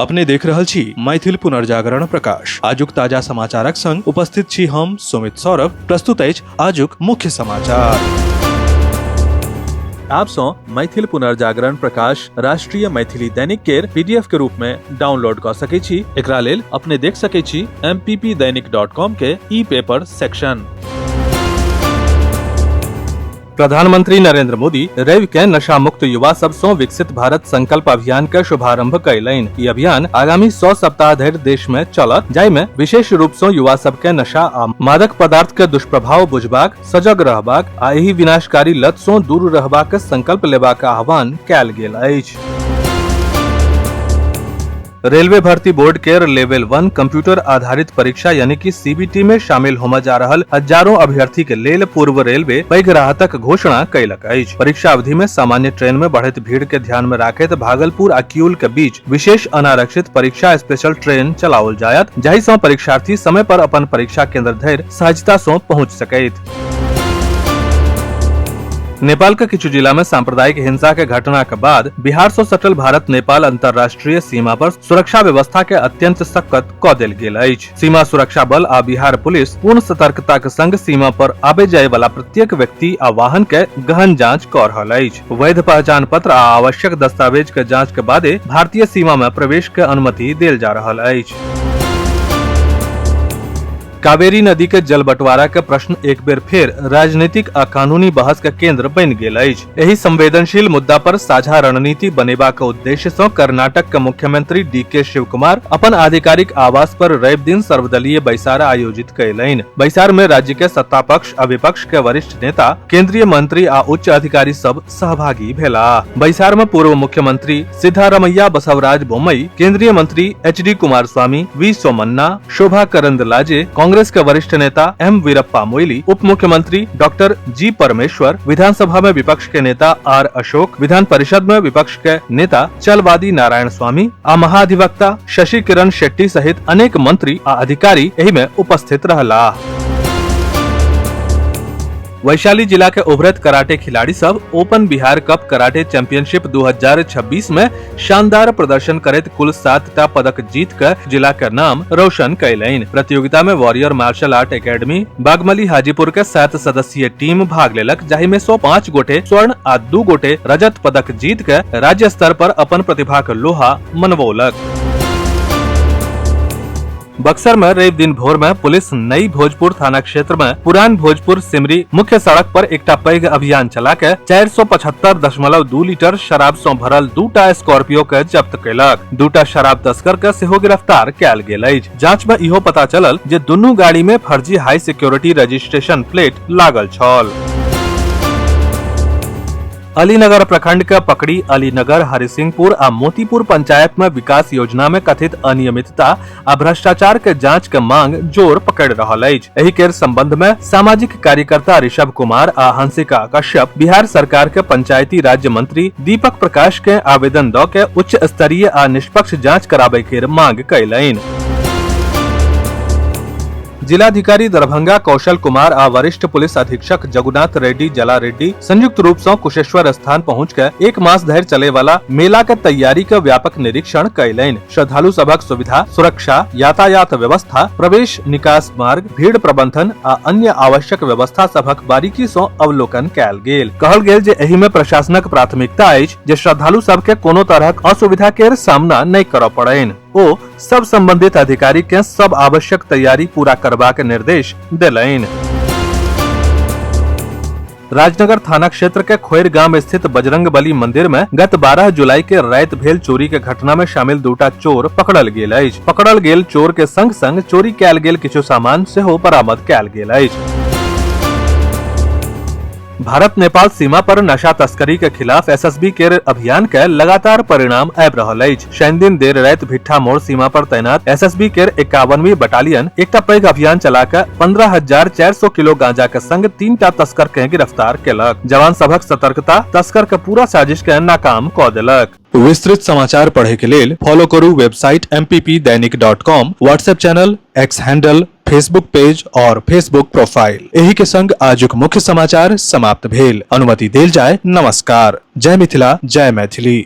अपने देख रहल छी मैथिल पुनर्जागरण प्रकाश। आजुक ताजा समाचारक संग उपस्थित छी हम सुमित सौरभ। प्रस्तुत अछि आजुक मुख्य समाचार। आप सौ मैथिल पुनर्जागरण प्रकाश राष्ट्रीय मैथिली दैनिक केर पीडीएफ के रूप में डाउनलोड कऽ सकै छी। एकरा लेल अपने देख सकै छी mppdainik.com के ई पेपर सेक्शन। प्रधानमंत्री नरेंद्र मोदी रवि के नशा मुक्त युवा सब सं विकसित भारत संकल्प अभियान के शुभारंभ कयलनि। ई अभियान आगामी 100 सप्ताह धरि देश में चलत, जाहि में विशेष रूप सं युवा सब के नशा आ मादक पदार्थ के दुष्प्रभाव बुझबाक, सजग रहबाक आ एहि विनाशकारी लत सं दूर रहबाक संकल्प लेबाक आह्वान कयल गेल अछि। रेलवे भर्ती बोर्ड के लेवल 1 कंप्यूटर आधारित परीक्षा यानी कि सीबीटी में शामिल होमय जा रहल हजारों अभ्यर्थी के लेल पूर्व रेलवे पैघ राहतक घोषणा कयलक अछि। परीक्षा अवधि में सामान्य ट्रेन में बढ़ैत भीड़ के ध्यान में राखैत भागलपुर आ किउल के बीच विशेष अनारक्षित परीक्षा स्पेशल ट्रेन चलाओल जायत, जाहि सं परीक्षार्थी समय पर अपन परीक्षा केंद्र धरि सहजता सं पहुंच सकैत। नेपाल के किछु जिला में सांप्रदायिक हिंसा के घटना के बाद बिहार से सटल भारत नेपाल अंतर्राष्ट्रीय सीमा पर सुरक्षा व्यवस्था के अत्यंत सख्त क देल गेल अछि। सीमा सुरक्षा बल आ बिहार पुलिस पूर्ण सतर्कता के संग सीमा पर आबे जाय वाला प्रत्येक व्यक्ति आ वाहन के गहन जांच क रहल अछि। वैध पहचान पत्र आ आवश्यक दस्तावेज के जांच के बादे भारतीय सीमा में प्रवेश के अनुमति देल जा रहल अछि। कावेरी नदी के जल बंटवारा के प्रश्न एक बेर फेर राजनीतिक आ कानूनी बहस के केंद्र बनि गेल अछि। एहि संवेदनशील मुद्दा पर साझा रणनीति बनेबाक उद्देश्य सँ कर्नाटक के मुख्यमंत्री डी के शिवकुमार अपन आधिकारिक आवास पर रवि दिन सर्वदलीय बैसार आयोजित कयलनि। बैसार में राज्य के सत्ता पक्ष आ विपक्ष के वरिष्ठ नेता, केंद्रीय मंत्री आ उच्च अधिकारी सब सहभागी भेलाह। बैसार में पूर्व मुख्यमंत्री सिद्धारमैया बसवराज बोम्मई, केंद्रीय मंत्री H D Kumaraswamy, V Somanna, Shobha Karandlaje, Congress के वरिष्ठ नेता एम वीरप्पा मोइली, उप मुख्यमंत्री डॉक्टर जी परमेश्वर, विधानसभा में विपक्ष के नेता आर अशोक, विधान परिषद में विपक्ष के नेता चलवादी नारायण स्वामी आ महाधिवक्ता शशि किरण शेट्टी सहित अनेक मंत्री आ अधिकारी एहि में उपस्थित रहलाह। वैशाली जिला के उभरत कराटे खिलाड़ी सब open Bihar cup karate championship 2026 में शानदार प्रदर्शन करैत कुल 7टा पदक जीत कर जिला के नाम रोशन कयलनि। प्रतियोगिता में warrior martial art academy Bagmali Hajipur के 7 सदस्यीय टीम भाग लेलक, जाहि में 105 गोटे स्वर्ण आ 2 गोटे रजत पदक जीत के राज्य स्तर पर अपन प्रतिभा के लोहा मनवौलक। बक्सर में रवि दिन भोर में पुलिस नई भोजपुर थाना क्षेत्र में पुरान भोजपुर सिमरी मुख्य सड़क पर एकटा पैघ अभियान चला के 475.2 लीटर शराब सं भरल 2टा स्कॉर्पियो के जब्त कयलक। 2टा शराब तस्कर के सेहो गिरफ्तार कयल गेल अछि। जांच में इहो पता चलल जे दुनू गाड़ी में फर्जी हाई सिक्योरिटी रजिस्ट्रेशन प्लेट लागल छल। अलीनगर प्रखंड के पकड़ी अलीनगर, हरिसिंहपुर आ मोतीपुर पंचायत में विकास योजना में कथित अनियमितता आ भ्रष्टाचार के जांच के मांग जोर पकड़ रहल अछि। एहि के संबंध में सामाजिक कार्यकर्ता ऋषभ कुमार आ हंसिका कश्यप बिहार सरकार के पंचायती राज्य मंत्री दीपक प्रकाश के आवेदन द के उच्च स्तरीय आ निष्पक्ष जांच कराबे के मांग कयलनि। जिलाधिकारी दरभंगा कौशल कुमार आ वरिष्ठ पुलिस अधीक्षक जगुनाथ रेड्डी जला रेड्डी संयुक्त रूप से कुशेश्वर स्थान पहुंच के 1 मास धरि चले वाला मेला के तैयारी के व्यापक निरीक्षण कयलनि। श्रद्धालु सभक सुविधा, सुरक्षा, यातायात व्यवस्था, प्रवेश निकास मार्ग, भीड़ प्रबंधन आ अन्य आवश्यक व्यवस्था सभक बारीकी सं अवलोकन कयल गेल। कहल गेल जे एहि में प्रशासनक प्राथमिकता अछि जे श्रद्धालु सब के कोनो तरहक असुविधा के सामना नहि करऽ पड़नि। ओ सब संबंधित अधिकारी के सब आवश्यक तैयारी पूरा करबाक निर्देश देलनि। राजनगर थाना क्षेत्र के खोर गांव स्थित बजरंग बली मंदिर में गत 12 जुलाई के रात भेल चोरी के घटना में शामिल 2टा चोर पकड़ल गेल अछि। पकड़ल गेल चोर के संग संग चोरी कयल गेल किछु सामान सेहो बरामद कयल गेल अछि। भारत नेपाल सीमा पर नशा तस्करी के खिलाफ एसएसबी के अभियान के लगातार परिणाम आबि रहल अछि। शनि दिन देर राति भिट्ठा मोड़ सीमा पर तैनात एसएसबी के 51वीं बटालियन एकटा पैघ अभियान चला के 15,400 किलो गांजा के संग 3टा तस्कर के गिरफ्तार केलक। जवान सभक सतर्कता तस्कर के पूरा साजिश के नाकाम क देलक। विस्तृत समाचार पढ़े के लेल फॉलो करू website mppdainik.com, WhatsApp channel, X handle, Facebook page और फेसबुक प्रोफाइल। एही के संग आजुक मुख्य समाचार समाप्त भेल। अनुमति देल जाय। नमस्कार। जय मिथिला, जय मैथिली।